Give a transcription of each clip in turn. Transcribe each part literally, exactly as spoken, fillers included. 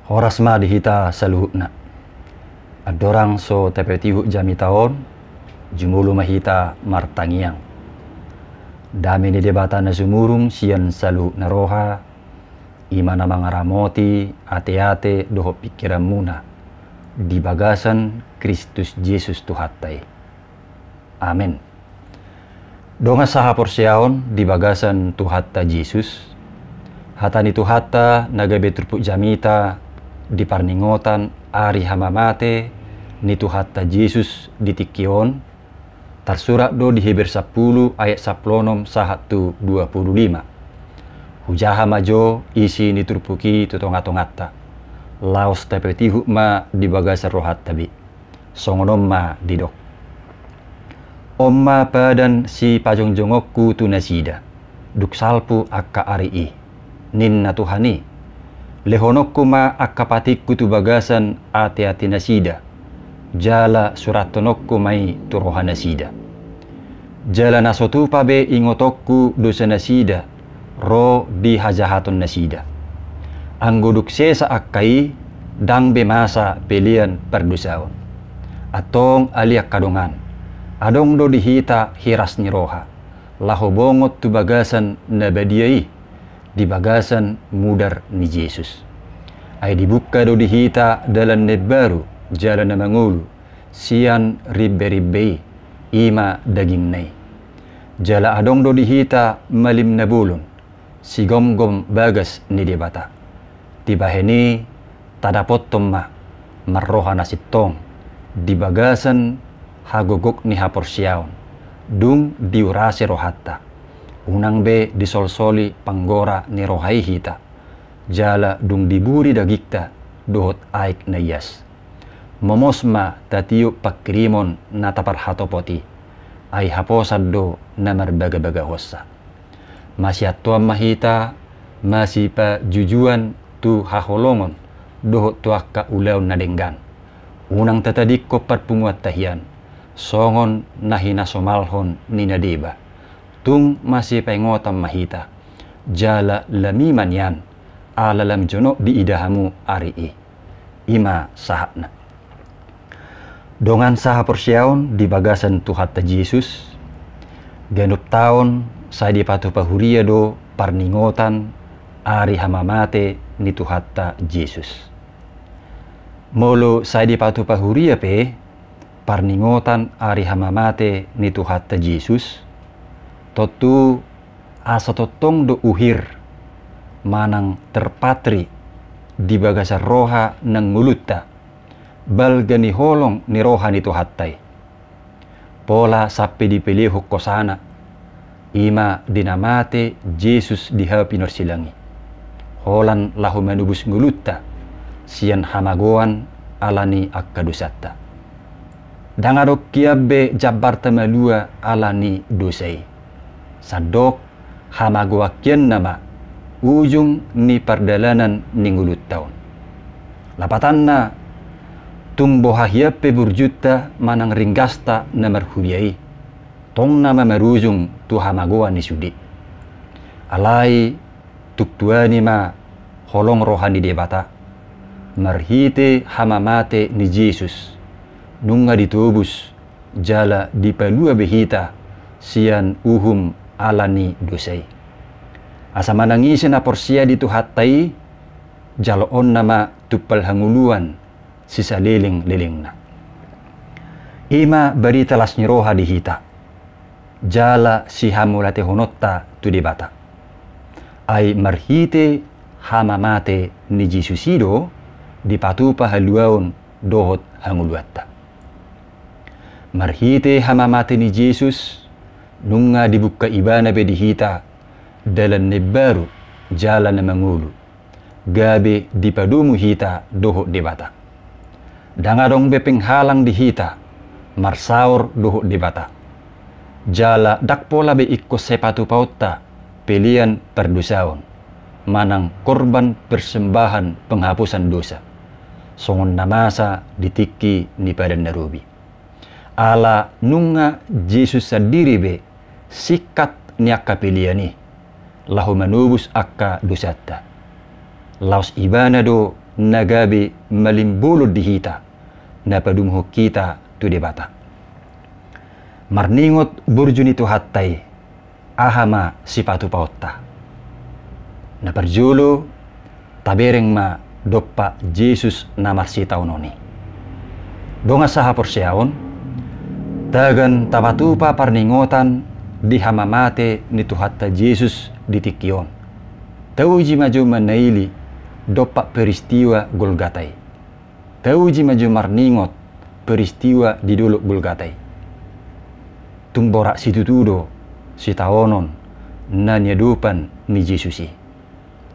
Horas ma di hita saluhutna. Andorang so tapatihuk jamita on, jumolo ma hita martangiang. Dame ni Debata na sumurung sian saluhut na roha, i ma na mangaramoti ateate dohot pingkiranmuna di bagasan Kristus Jesus Tuhanta i. Amen. Dongan sahaporseaon di bagasan Tuhanta Jesus, hata ni Tuhanta na gabe turpuk jamita di parningotan ari hamamate ni Tuhanta Jesus di tingki on, tarsurat do di Heber sampulu ayat sampulu onom sahat tu dua pulu lima. Hujaha ma jo isi ni turpuk i tu tongatonganta, laos tapatihuk ma di bagasan rohanta be. Songon on ma didok. On ma padan sipajongjongonku tu nasida, dung salpu angka ari i, ninna Tuhan i. Lehononku ma angka patikku tu bagasan ateate nasida, jala surathononku ma i tu roha nasida. Jala na so tupa be ingotonku dosa nasida, ro di hajahaton nasida. Anggo dung sesa angka i, ndang be masa pelean pardosaon. Antong ale angka dongan, adong do di hita hiras ni roha, laho bongot tu bagasan na badia i, di bagasan mudar ni Jesus. Ai dibuka do di hita dalan na imbaru, jala na mangolu, sian rimberimbe i, i ma dagingna i. Jala adong do di hita malim na bolon, sigomgom bagas ni Debata. Dibahen i tadapothon ma marroha na sintong di bagasan hagogok ni haporseaon, dung diurasi rohanta. Unang be disolsoli panggora ni roha i hita, jala dung diburi dagingta dohot aek na ias. Momos ma tatiop pangkirimon na taparhatopot i, ai haposan do na marbagabagahonsa. Masiantoan ma hita, masipajujuan tu haholongon dohot tu angka ulaon na denggan. Unang tatadingkon parpunguanta hian, songon na hinasomalhon ni na deba. Tung masipaingotan ma hita, jala lami ma nian, ala lam jonok diida hamu ari i. I ma sahatna. Dongan sahaporseaon di bagasan Tuhanta Jesus, ganup taon sai dipatupa huria do parningotan ari hamamate ni Tuhanta Jesus. Molo sai dipatupa huria pe parningotan ari hamamate ni Tuhanta Jesus, tontu asa tongtong do uhir manang terpatri di bagasan roha nang ngolunta balga ni holong ni roha ni Tuhanta i. Pola sampe dipelehon hosana, i ma di na mate Jesus di hau pinorsilang i, holan laho manobus ngolunta sian hamagoan ala ni angka dosanta. Ndang adong hian be jambarta malua ala ni dosa i. Sandok hamagoan hian nama ujung ni pardalanan ni ngolunta on. Lapatanna, tung boha hian pe burjunta manang ringgasta na marhuria i, tong nama marujung tu hamagoan ni sude. Alai tung tuani ma holong roha ni Debata marhite hamamate ni Jesus, nunga ditobus jala dipalua be hita sian uhum ala ni dosa i. Asa manang ise na porsea di Tuhanta i, jaloonna ma tumpal hangoluan sisalelenglelengna. I ma barita las ni roha di hita, jala sihamauliatehononta tu Debata. Ai marhite hamamate ni Jesus i do dipatupa haluaon dohot hangoluanta. Marhite hamamate ni Jesus, nunga dibuka Ibana be di hita dalan na imbaru jala na mangolu, gabe dipadomu hita dohot Debata. Ndang adong be penghalang di hita marsaor dohot Debata. Jala ndang pola be ingkon sai patupaonta pelean pardosaon manang korban persembahan penghapusan dosa, songon na masa di tingki ni Padan na Robi. Ala nunga Jesus sandiri be singkat ni angka pelean i laho manobus angka dosanta. Laos Ibana do na gabe malimbolon di hita, na padumuhon hita tu Debata. Marningot burju ni Tuhanta i, aha ma sipatupaonta? Na parjolo, tabereng ma dompak Jesus na marsitaonon i. Dongan sahaporseaon, tagan tapatupa parningotan di hamamate ni Tuhanta Jesus di tingki on, tauji ma jolo manaili dompak peristiwa Golgata i. Tauji ma jolo marningot peristiwa di dolok Golgata i. Tung borat situtu do sitaonon na niadopan ni Jesus i.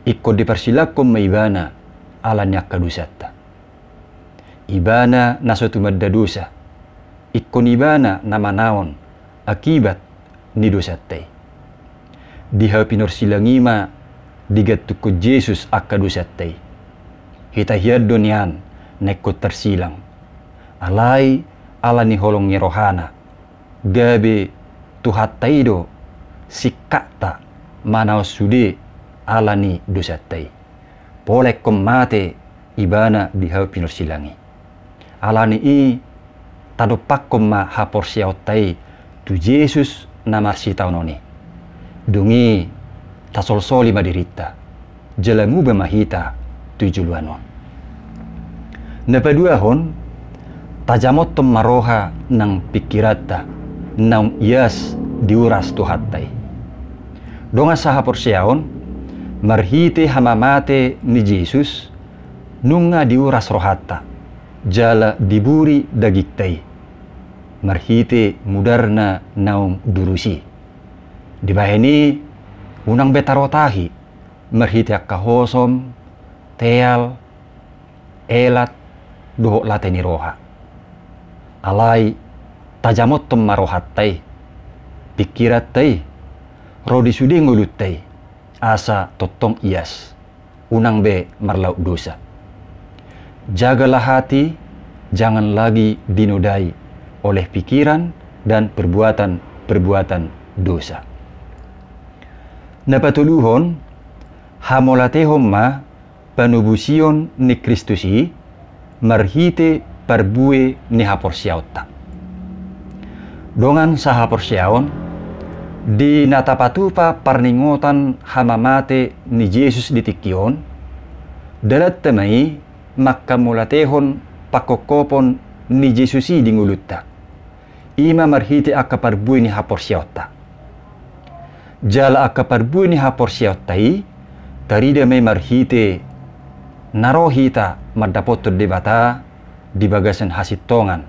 Ingkon diparsilangkon ma Ibana ala ni angka dosanta. Ibana na so tumanda dosa. Ingkon Ibana na manaon akibat ni dosanta i. Di hau pinorsilang i ma digantungkon Jesus angka dosanta i. Hita hian do nian na ingkon tarsilang. Alai ala ni holong ni rohana, gabe Tuhanta i do singkatta manaon sude ala ni dosanta i. Pola ingkon mate Ibana di hau pinorsilang i. Ala ni i, tadompakkon ma haporseaonta i tu Jesus na marsitaonon i. Dung i, tasolsoli ma dirinta, jala muba ma hita tu joloan on. Na paduahon, tajamothon ma roha nang pingkiranta, naung ias diuras Tuhanta i. Dongan sahaporseaon, marhite hamamate ni Jesus, nunga diuras rohanta, jala diburi dagingta i, marhite mudarna naung durus i. Dibahen i, unang be tarotahi, marhite angka hosom, teal, elat, dohot late ni roha. Alai, tajamothon ma rohanta i, pingkiranta i, ro di sude ngolunta i, asa tongtong ias, unang be marlaok dosa. Jagalah hati, jangan lagi dinodai oleh pikiran dan perbuatan-perbuatan dosa. Na patoluhon, hamolatehon ma panobusion ni Kristus i marhite parbue ni haporseaonta. Dongan sahaporseaon, di na tapatupa parningotan hamamate ni Jesus di tingki on, dalanta ma i manghamolatehon pangkophopon ni Jesus i di ngolunta. I ma marhite angka parbue ni haporseaonta. Jala angka parbue ni haporseaonta i, tarida ma i marhite na ro hita mandapothon Debata di bagasan hasintongan,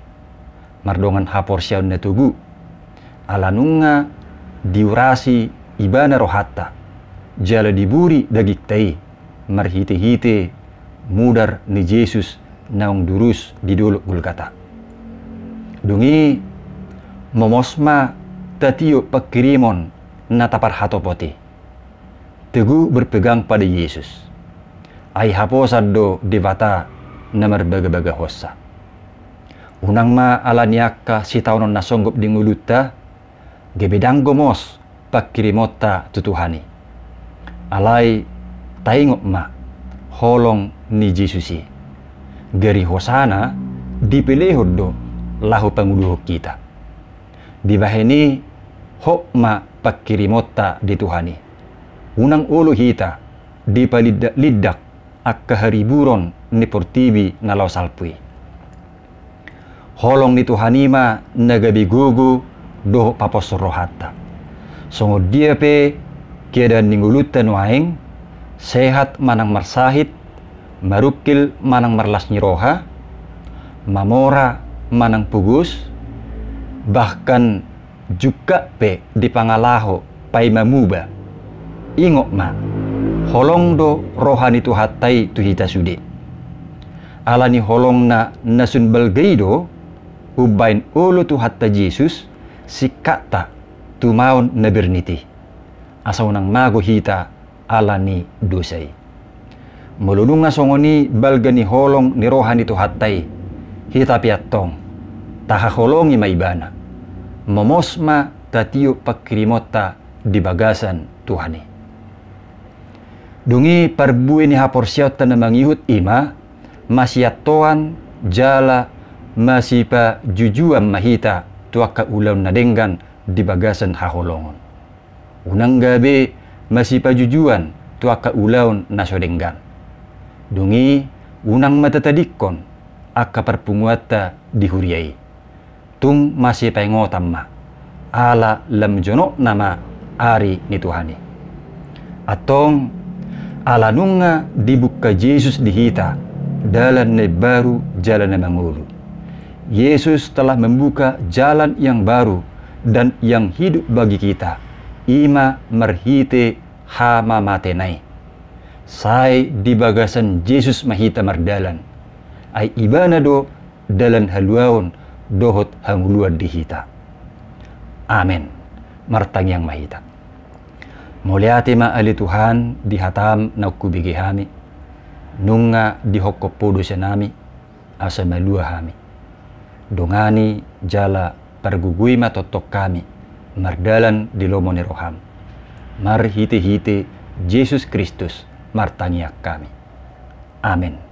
mardongan haporseaon na togu. Ala nunga diurasi Ibana rohanta, jala diburi dagingta i, marhitehite mudar ni Jesus naung durus di dolok Golgata. Dung i, momos ma tatiop pangkirimon na taparhatopot i. Teguh berpegang pada Yesus. Ai haposan do Debata na marbagabagahonsa. Unang ma ala ni angka sitaonon na songgop di ngolunta, gabe dang gomos pangkirimonta tu Tuhan i. Alai taingot ma holong ni Jesus i. Gari hosana dipelehon do laho panguluhon hita. Dibahen i, hot ma pangkirimonta di Tuhan i. Unang olo hita dipalindaklindak angka hariburon ni portibi na laho salpu i. Holong ni Tuhan i ma na gabe gogo dohot paposhon rohanta. Songon dia pe keadaan ni ngolunta nuaeng, sehat manang marsahit, marungkil manang marlas ni roha, mamora manang pogos, bahkan jungkat pe di pangalaho paima muba. Ingot ma, holong do roha ni Tuhanta i tu hita sude. Ala ni holongna na sun balga i do, umbahen olo Tuhanta Jesus singkatta tumaon na bernit i. Asa unang mago hita ala ni dosa i. Molo nunga songon i balga ni holong ni roha ni Tuhanta i, hita pe antong tahaholongi ma Ibana. Momos ma tatiop pangkirimonta di bagasan Tuhan i. Dung i parbue ni haporseaonta na mangihut i ma Masiantoan jala masipajujuan ma hita tu angka ulaon na denggan di bagasan haholongon. Unang gabe masipajujuan tu angka ulaon na so denggan. Dung i unang ma tatadingkon angka parpunguanta di huria i. Tung masipaingotan ma, ala lam jonokna ma ari ni Tuhan i. Antong, ala nunga dibuka Jesus di hita dalan na imbaru jala na mangolu. Yesus telah membuka jalan yang baru dan yang hidup bagi kita, i ma marhite hamamatena i. Sai di bagasan Jesus ma hita mardalan. Ai Ibana do dalan haluaon dohot hangoluan di hita. Amen. Martangiang ma hita. Mauliate ma ale Tuhan di hataM naung hubege hami, nunga dihophop Ho do sian hami, asa malua hami. Dongani jala pargogoi ma tongtong hami mardalan di lomo ni rohaM. Marhitehite Jesus Kristus martangiang hami. Amen.